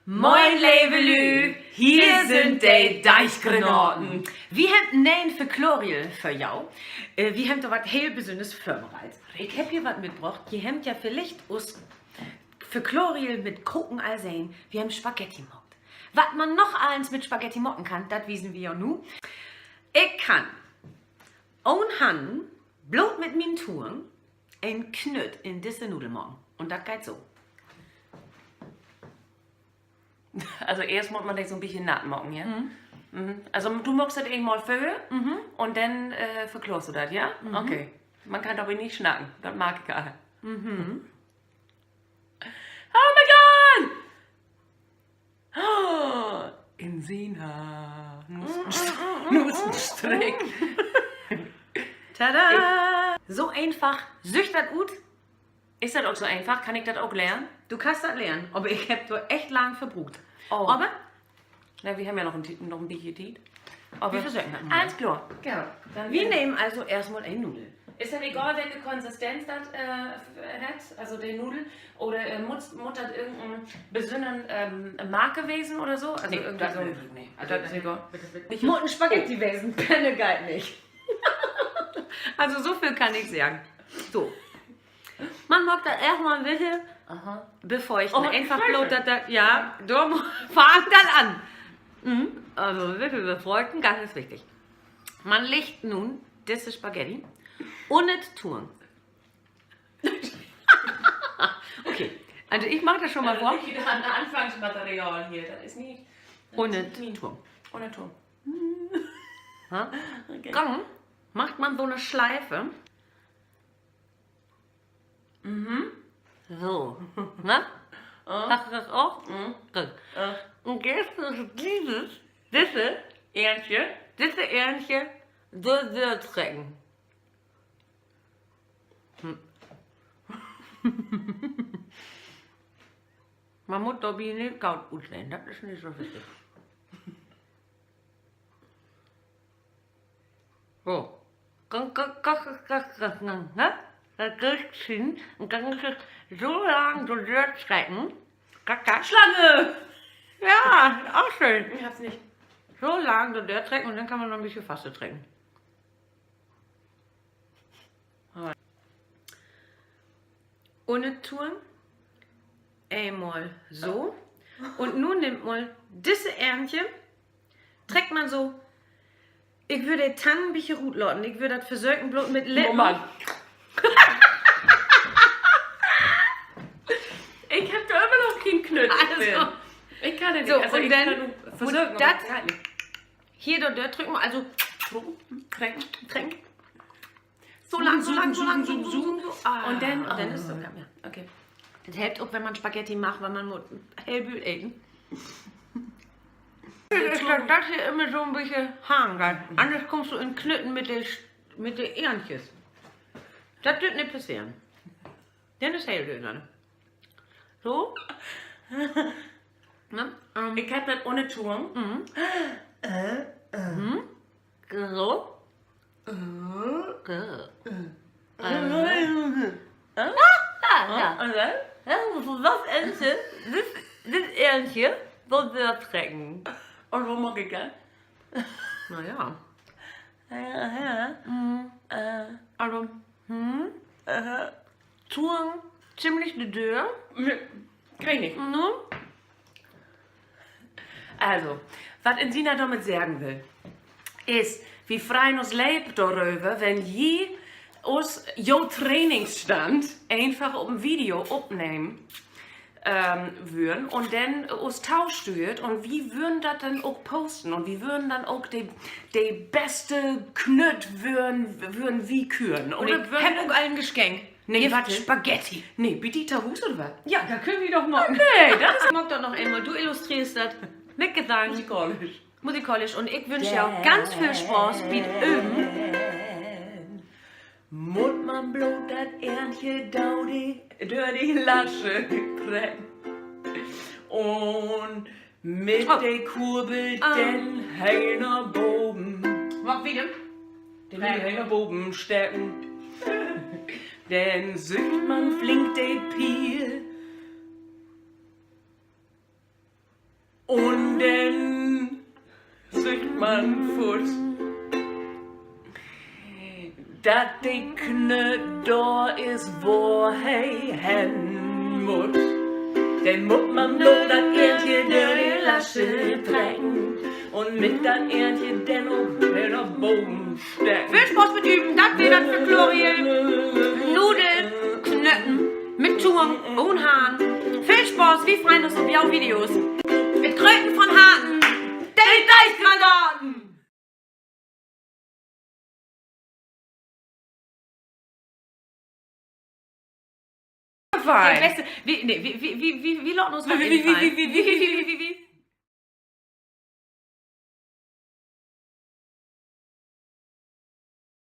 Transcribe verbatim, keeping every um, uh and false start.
Moin, leve Lüüd, hier sünd de Deiggranaten. Wi hebbt en ne'en Verklorriel för jo. Äh, wi hebbt dor wat heel Besünners vörbereit. Ik hebb hier wat mitbrocht. Ji hebbt ja villicht us Verklorriel mit Koken all sehn. Wi hebbt Spaghetti maakt. Wat man noch allens mit Spaghetti maken kann, dat wiest wi jo nu. Ik kann ahn Hannen, bloot mit mien Tung, en Knütt in disse Nudel maken. Un dat geiht so. Also eerst mutt man de so 'n bietje natt maken, ja? Also du maakst dat eenmal vör un denn, äh, verkloorst du dat, ja? Okay. Man kann dorbi nich snacken, dat mark ik al. Oh my God! Insina. Nu is, nu is en Streek. Tada! So eenfach süht dat ut. Is dat ok so eenfach? Kann ik dat ok lehren? Du kannst dat lehren, aver ik hebb dor echt lang för bruukt. Aver, na, wi hebbt ja noch en, noch en bietje Tiet. Wi versöken dat mal. Allens kloor. Wi nehmen also eerstmal en Nudel. Is denn egal, welke Konsistenz dat, äh, hett, also de Nudel, oder, äh, mutt, mutt dat irgendeen besünnern, ähm, Marke wesen oder so? Also irgendwie so, nee, also dat is egal. Mutt en Spaghetti wesen, Penne geiht nich. Also so veel kann ik seggen. So. Man maakt dat eerstmal en bietje befeuchten. Eenfach bloot dat, dat, ja, dor fangt dat an. Also bietje befeuchten, dat is wichtig. Man leggt nu disse Spaghetti unner de Tung. Okay, also ik maak dat schon mal vör. Anfangsmaterial hier, dat is nich, unner de Tung. Unner Tung. Denn maakt man so 'ne Sleife. So. Ne? Hest du dat ok? Goot. Un jetzt is dieses, disse Eernje, disse Eernje so dörtrecken. Man mutt dorbi nich goot utsehn, dat is nich so wichtig. So. Dat dörtrecken, so lang so dörtrecken. Slange! Ja, ok schöön. So lang so dörtrecken un denn kann man noch en bietje faster trecken. Unner de Tung. Eenmal so. Un nu nimmt man disse Eernje, treckt man so, ik wöör de Tannen en bietje rutlaten. Ik wöör dat versöken, bloot mit Lippen. Ik hebb dor ümmer noch keen Knütt. Ik kann dat nich. So, un denn mutt dat hier dor dörtrecken, also trecken. So lang, so lang, so lang, so, so, so. Un denn, un denn is dat, ja, okay. Dat helpt ok, wenn man Spaghetti maakt, wiel man mutt heel veel eten. Dat, dat hier ümmer so 'n bietje hangen blifft. Anners kummst du in Knütten mit de, mit de Eernjes. Dat dröff nich passeren. Denn is heel dünn. So. Ik hebb dat unner Tung. So. Ja, ja. Wat Eernje, dit, dit Eernje, wat will dat trecken? Un wo maak ik dat? Na ja. Also, Tung, ziemlich de Döör. Kann ik nich. Also, wat Insina dormit seggen will, is, wi freien us leep doröver, wenn ji us, jo Trainingsstand eenfach op en Video opnehmen wörrn un denn us tostüert un wi wörrn dat denn ok posten un wi wörrn denn ok de, de beste Knütt wörrn, wörrn wi küren. Un ik heff ok al en Geschenk. Nee, wat? Spaghetti. Nee, bi di to Huus oder wat? Ja, dat köönt wi doch maken. Nee, dat is, maak dat noch eenmal. Du illustreerst dat mit Gesang. Musikalisch. Musikalisch. Un ik wünsch jo ganz veel Spaaß bi't Öven. Mutt man bloot dat Eernje dör de, dör de Lasche trecken. Un mit de Kurbel denn heel na boven. Maak wieder. Den heel na boven stecken. Denn süht man flink de Piel. Frankfurt. Dat de Knött dor is, wo he hen mutt. Denn mutt man blot dat Eernte dör de Lasche trecken un mit dat Eernte denn ok wedder boven stecken. Veel Spaaß mit Üben, dat weer dat för Kloria. Nudeln knötten mit Tung un Hahn. Veel Spaaß, wi freien uns op jo Videos. Mit Gröten von Harten, de Deeggranaten. Wi, nee, wi, wi, wi, wi, wi laten uns wat infallen. Wi, wi, wi, wi, wi, wi, wi, wi, wi.